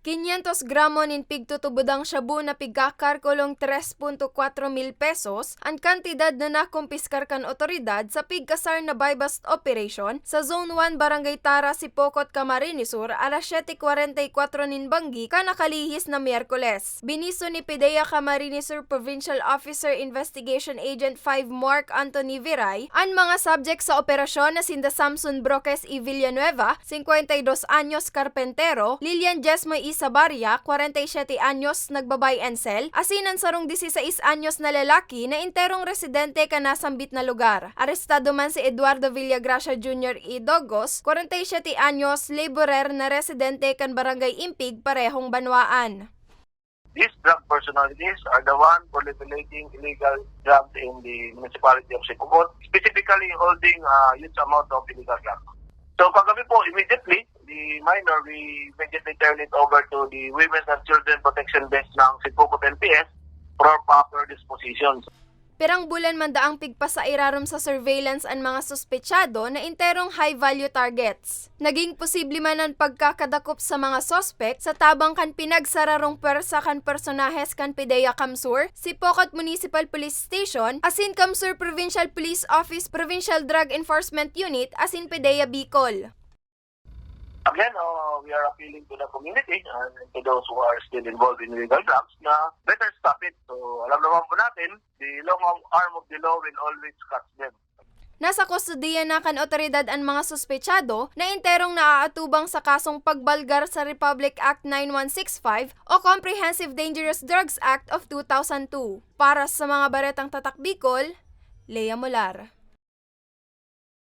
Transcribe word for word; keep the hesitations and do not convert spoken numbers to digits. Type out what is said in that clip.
Quinientos gramo nin pigtutubodang shabu na pigkakalkulong tres punto kwatro mil pesos an kantidad na nakumpiskar kan otoridad sa pigkasar na buy-bust operation sa Zone one, Barangay Tara, Sipocot, Camarines Sur, alas siyete kwarenta y kwatro nin banggi kan nakalihis na Miyerkules. Biniso ni PDEA Camarines Sur Provincial Officer Investigation Agent five Mark Anthony Viray an mga subject sa operasyon na sinda Samson Broques y Villanueva, singkwenta y dos anyos, karpentero, Lilian Jesmo Isabaria, kwarenta y siyete anyos, nagba-buy and sell, asin an sarong disisais anyos na lalaki na enterong residente kan nasambit na lugar. Arestado man si Eduardo Villagracia Junior y Dogos, kwarenta y siyete anyos, laborer na residente kan Barangay Impig, parehong banwaan. These drug personalities are the one proliferating illegal drugs in the municipality of Sipocot, specifically holding a huge amount of illegal drugs. So kagabi po, immediately, the minor, we immediately turn it over to the Women and Children Protection Desk ng Sipocot N P S for proper disposition. Pirang bulan man daang pigpasairarom sa surveillance an mga suspetsado na enterong high-value targets. Naging posible man an pagkakadakop sa mga suspek sa tabang kan pinagsararong pwersa kan personahes kan PDEA CamSur, Sipocot Municipal Police Station, asin CamSur Provincial Police Office, Provincial Drug Enforcement Unit, asin PDEA Bicol. Again, uh, we are appealing to the community and to those who are still involved in illegal drugs na better stop it. So, alam naman po natin, the long arm of the law will always catch them. Nasa kustodiya na kan otoridad an mga suspetsado na enterong naaatubang sa kasong pagbalgar sa Republic Act nine one six five o Comprehensive Dangerous Drugs Act of two thousand two. Para sa mga baretang Tatak Bicol, Lea Molar.